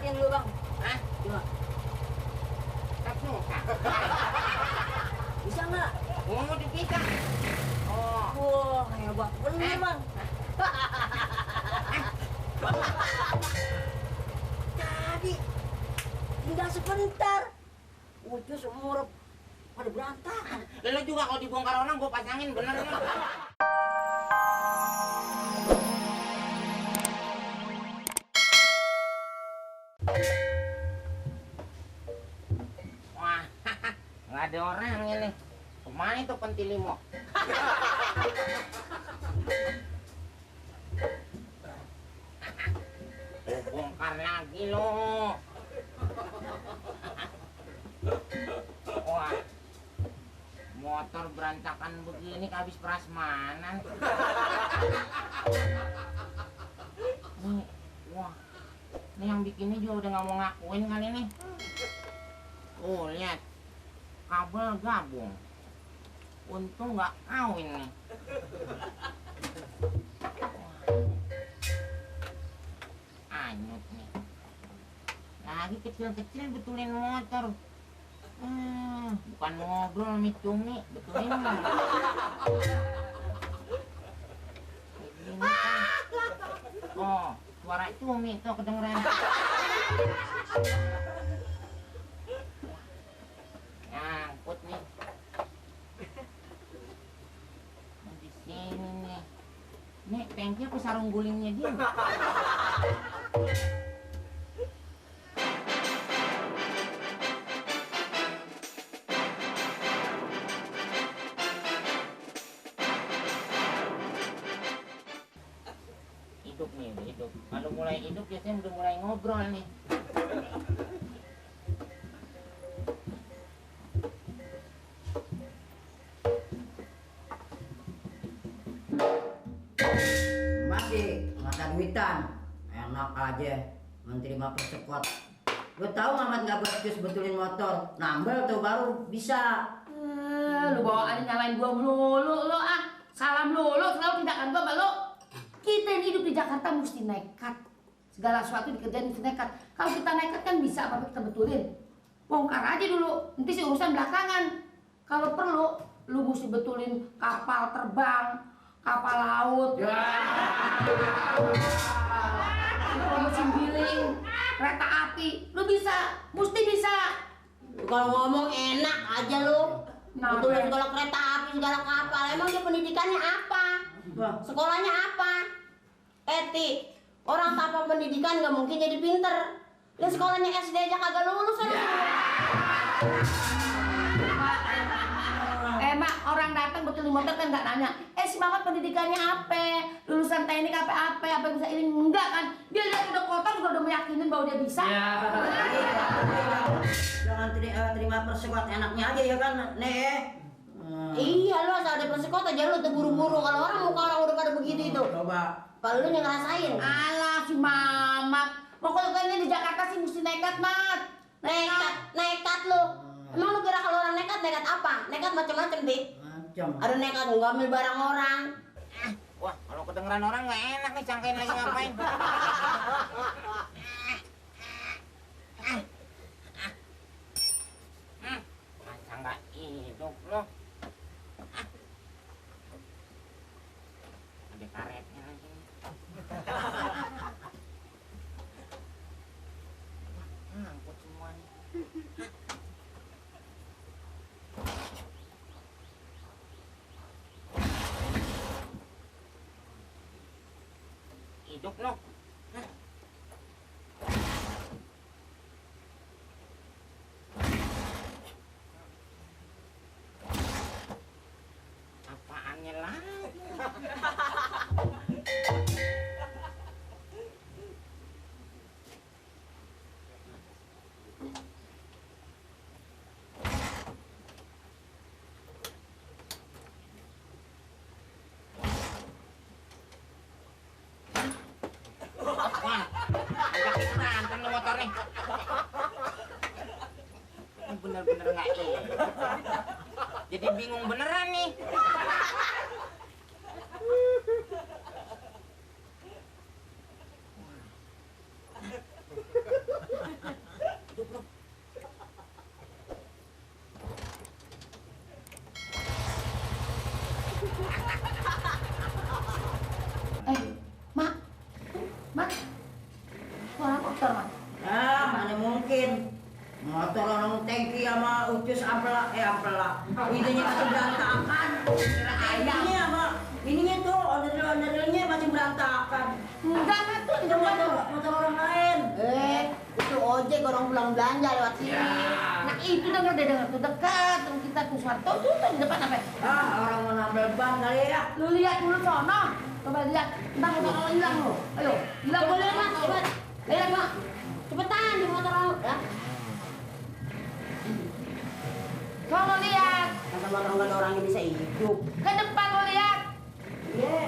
Gerakin dulu bang. Hah? Coba. Susah. Bisa nggak? Mau dipisah. Oh. Wah, hebat bener bang. Tadi tinggal sebentar. Udah semua pada berantakan. Lo juga kalau dibongkar orang gue pasangin bener nih. Wah, nggak ada orang ini. Kemana itu pentilimo? Bongkar lagi lo. Wah, motor berantakan begini habis prasmanan. Nih, wah, ini yang bikinnya juga udah nggak mau ngakuin kali nih. Oh, lihat, kabel gabung. Untung nggak kawin nih. Anyut nih. Lagi kecil-kecil betulin motor. Bukan ngobrol nih cumi, betulin mah. Ini kan. Oh, suara cumi tuh kedengeran. Nyangkut nih. Di sini nih. Nih, pengki apa sarung gulingnya dia? Hidup nih, udah hidup. Kalau mulai hidup biasanya udah mulai ngobrol nih. Masih nggak ada duitan. Enak aja menerima persekot. Gue tahu Mamat nggak becus betulin motor. Nambel tuh baru bisa. Lu bawaannya nyalain gua melulu lo ah. Salam lulu selalu tindakan gua sama lo. Kita yang hidup di Jakarta mesti nekat. Segala sesuatu dikerjain mesti nekat. Kalau kita nekat kan bisa apa kita betulin. Bongkar aja dulu, nanti sih urusan belakangan. Kalau perlu, lu mesti betulin kapal terbang, kapal laut, mesin giling, kereta api. Lu bisa, mesti bisa. Kalau ngomong enak aja lu. Nah, Betulin segala kereta api, segala kapal. Emang dia pendidikannya apa? Sekolahnya apa? Eti, orang tanpa pendidikan gak mungkin jadi pinter. Dia sekolahnya SD aja kagak lulus aja. Mak, orang datang betulin motor kan nggak nanya, si Mamat pendidikannya apa? Lulusan teknik apa bisa ini? Enggak kan? Dia lihat udah kotor juga udah meyakinin bahwa dia bisa. Jangan terima persekot enaknya aja ya kan, Nek. Iya lu asal ada persekot aja lu terburu-buru. Kalau orang muka orang udah pada begitu itu. Coba. Kalau lu yang ngerasain. Alah si Mamat, pokoknya di Jakarta sih mesti nekat, Mat. Nekat lu. Emang lu kira kalau orang nekat apa? Nekat macam-macam, Dik. Macam. Ada nekat ngambil barang orang. Wah, kalau kedengeran orang nggak enak nih, sangkain lagi ngapain. Masa nggak hidup lo. Ada karetnya lagi. Ngangkut semuanya. Hidup lo. Apaannya lagi? Wah, ajak berantem lo motor nih. Ini bener-bener nggak hidup. Jadi bingung beneran nih. Mak. Mak. Suara motor, Mak. Ah, mana mungkin. Motor orang tangki sama ucus ampela, ininya masih berantakan. Ininya sama, ininya tuh ondel-ondelnya masih berantakan. Enggak, Mak, tuh di Itu depan tuh. motor orang lain. Itu ojek orang pulang belanja lewat sini. Nah, itu dengar tuh dekat. Tuh kita tuh Suarto tuh di depan apa? Ah, orang mau nambel bang kali ya. Lu lihat dulu sono. Coba lihat. Entah motor hilang lu. Ayo, hilang Boleh mas, cepat. Ayo, Mak. Cepetan di motor lo. Ya. Sono lihat. Kata motor nggak ada orang yang bisa hidup. Ke depan lu lihat. Iya.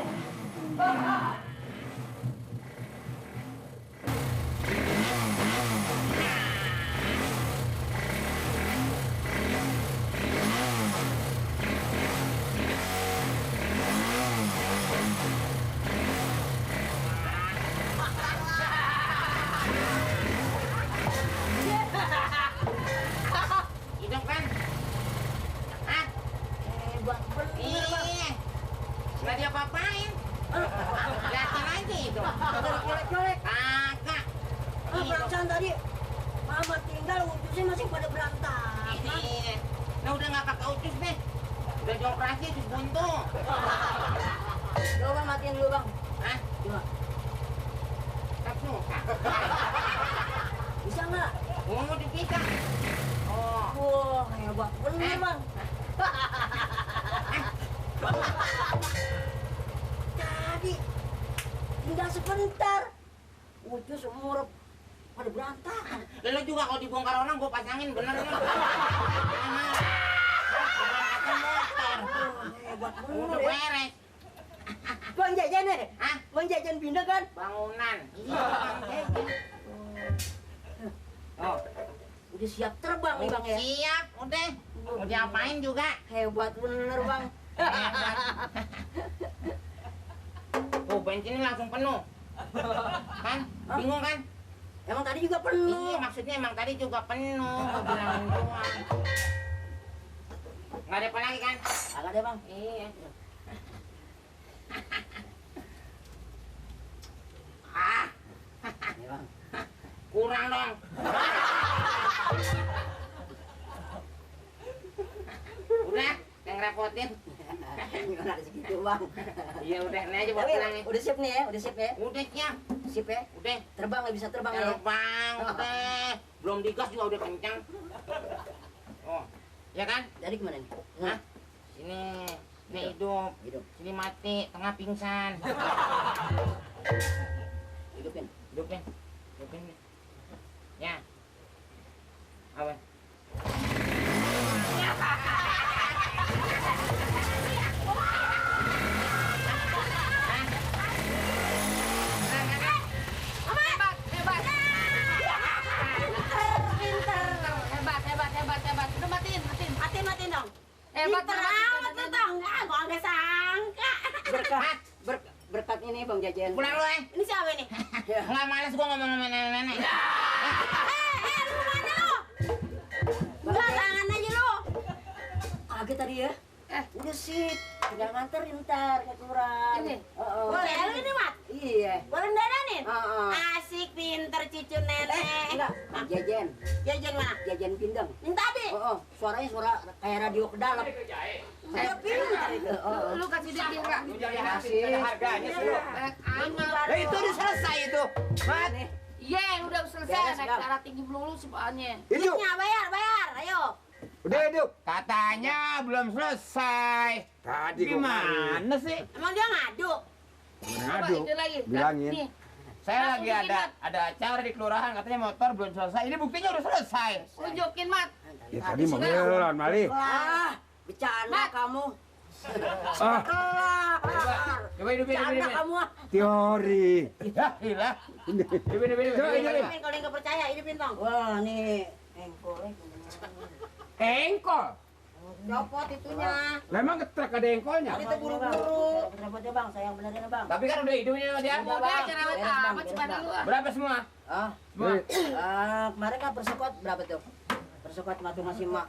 Hidup kan? Hah? Hebat bener bang. Iya. Nggak diapa-apain. Lihatin aja itu. Kagak dicolek-colek. Kagak. Ah, perasaan tadi Mama tinggal ucusnya masih pada berantakan. Iya. Nah udah nggak pakai ucus deh. Udah dioperasi ucus buntu. Coba bang matiin dulu bang. Hah? Coba. Tak suka. Bisa nggak? Mau dipisah. Oh. Wah, hebat bener bang. Tadi tinggal sebentar. Ucus umur pada berantakan. Lo juga kalau dibongkar orang gue pasangin bener lo. Motor. Hebat Udah bener ya. beres. Bang jajan nih. Hah? Bang jajan pindah kan? Bangunan. Iya, Bang jajan. Oh. Udah siap terbang nih bang ya. Siap, udah. Mau diapain juga. Hebat bener bang. Hebat. Tuh bensinnya langsung penuh. Kan? Bingung kan? Emang tadi juga penuh. Iya, maksudnya emang tadi juga penuh. Gue bilangin doang. Nggak ada apa lagi kan? Agak deh bang. Iya. Ah, Nih bang. kurang dong. Udah, yang repotin. Gimana ada segitu bang. Iya udah, ini aja buat Tapi pulangin. udah siap nih ya, udah siap ya. Udah siap, Sip ya. udah. Terbang bisa terbang ya. Terbang, udah. Belum digas juga udah kencang. Oh, ya kan? Jadi kemana nih? Hah? Sini, ini hidup. Hidup. Sini mati, tengah pingsan. Hidupin. Hidupin, hidupin. Ya. Apa? Hebat. Udah matiin. Matiin dong. Hebat Pinter amat lu dong. Ah, gua nggak sangka. Berkat ini bang jajan. Pulang lu Ini siapa nih? Nggak males gua ngomong sama nenek-nenek. Lu mana lu? Enggak, tangan aja lu. Kaget tadi ya. Udah sip. Tinggal nganterin ntar ke kelurahan. Ini? Boleh lu ini, Mat? Iya. Boleh dadanin? Heeh. Asik, pinter cucu nenek. Enggak. Jajan. Jajan mana? Jajan pindang. Yang tadi? Oh, suaranya suara kayak radio ke dalam. Dia pinter itu. Lu kasih duit dia enggak? Kasih. harganya sih. Banyak amat. Lah itu udah selesai itu. Mat. Iya, yang udah selesai. Beres, Naik Bang. darah tinggi melulu sih bahannya. Hidup, Duitnya bayar. Ayo. udah hidup. Katanya belum selesai. Tadi kok Gimana sih? Emang dia ngadu? Coba Aduh, ini lagi. bilangin. Nih, Saya Langsung lagi bikin, Mat. ada acara di kelurahan katanya motor belum selesai. Ini buktinya udah selesai. tunjukin, Mat. Ya tadi mau belon, Mali. Ah, bercanda Mat. kamu. Ah, Kelar. Coba hidupin, Bercanda kamu ah. teori. Ya, hilang. Hidupin. Coba ini. Hidupin kalau yang nggak percaya, hidupin dong. Wah, nih engkolnya. Engkol. Copot itunya. Lah emang ketrek ada engkolnya? Tadi tuh buru-buru. Repotnya bang, saya yang benerin bang. Tapi kan udah hidupnya dia. Udah, Udah, Bang. jerawat Beres, Bang, amat beres, cuma Bang. lu. Ah. Berapa semua? Ah, Semua. kemarin kan persekot berapa tuh? Persekot matu masih mak